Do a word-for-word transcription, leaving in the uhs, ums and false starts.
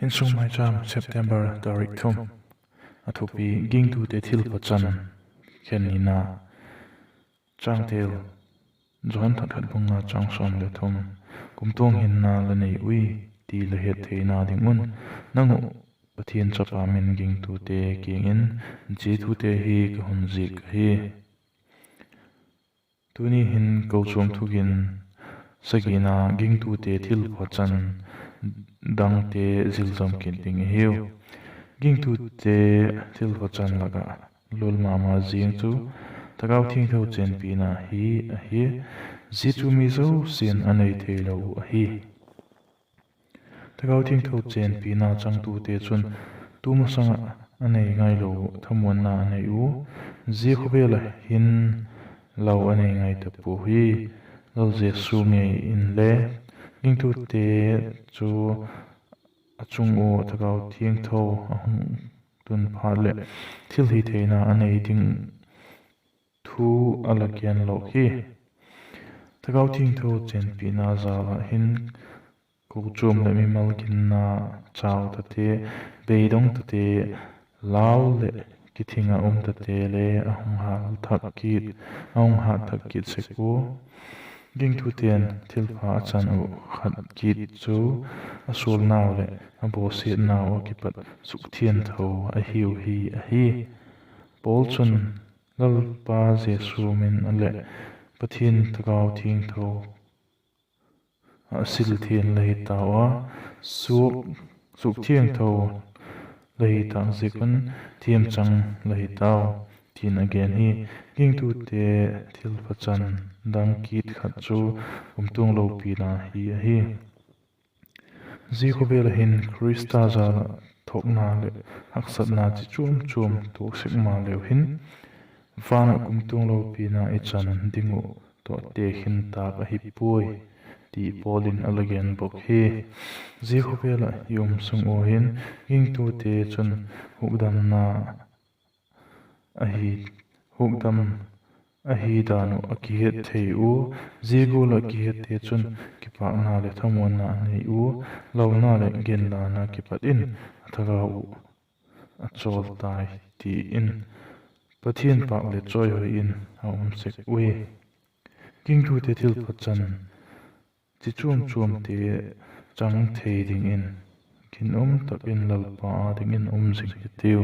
Insung Maicham, September tarik thum. A thupi: Gingtute thilphachan khen nina. Changtel: Johan thot khat bung nga chang sawm le thum. Kumtuang hinna la nei ui ti la het theina ding un, nang uh Pathian chapa min gingtute kiang in zia thute hi ka hun ziak ahi. Tuni hin kochuam thugin sagina, gingtute thilphachan dangte zilzam kit ding i hiu. Gingtute thilphachan lak ah lul ma ma zing chu Thagau Thiangtho chênpina hi ahi. Zia chu mi zosia'n a nei theilo uh ahi. Thagau Thiangtho chênpina changtute chun tu masang ah a nei ngailo uh thamuanna a nei u. Zia khawvel ah hin lau a nei ngai ta pua hi. Lal Jesu ngei inle gingtute chu a chung ua Thagau Thiangtho a hung tun phat leh thilhitheina a nei ding thu a la gen lawk hi. Thagau Thiangtho chênpina jal ah hin kochuam leh mimal ginna chau tate, beidong tate, lau leh kithing ah um tate le a hung hât thak kit, a hung hât thak kit sek ua. Gingtute'n thilpha a chan uh khat kit chu a sualnau leh a bawsiatnau ah kipat sukthiangtho ahiu hi ahi. Paul chun Lalpa Jesu min leh Pathian Thagau Thiangtho ah silthiang la hi tau a, suak, sukthiangtho la hi tâk ziak un thiamchang la hi tau, ti'n a gen hi. Gingtute thilphachan dang kit khat chu kumtuang lopina hi ahi. Zia khawvel ah hin Khrista jal ah thuakna leh haksatna chi chuam chuam tuak sek maleu hin, van ah kumtuang lopina i chan ding uh tawh tekhin tâk ahi puai, ti Paul in a la gen bawk hi. Zia khawvel ah i um sung ua hin gingtute chun hukdamna ahi, hukdam ahi dan uh a kihet thei ua, zia gual ah kihette chun kipakna leh thamuanna a nei ua, launa leh genlana kipat in a thagau uh a chawl tai, ti in Pathian pâk leh chawihoi in a um sek ui. Gingtute thilphachan chi chuam chuamte chang thei dingin ginum tak in Lalpa â dingin um zing hitiu.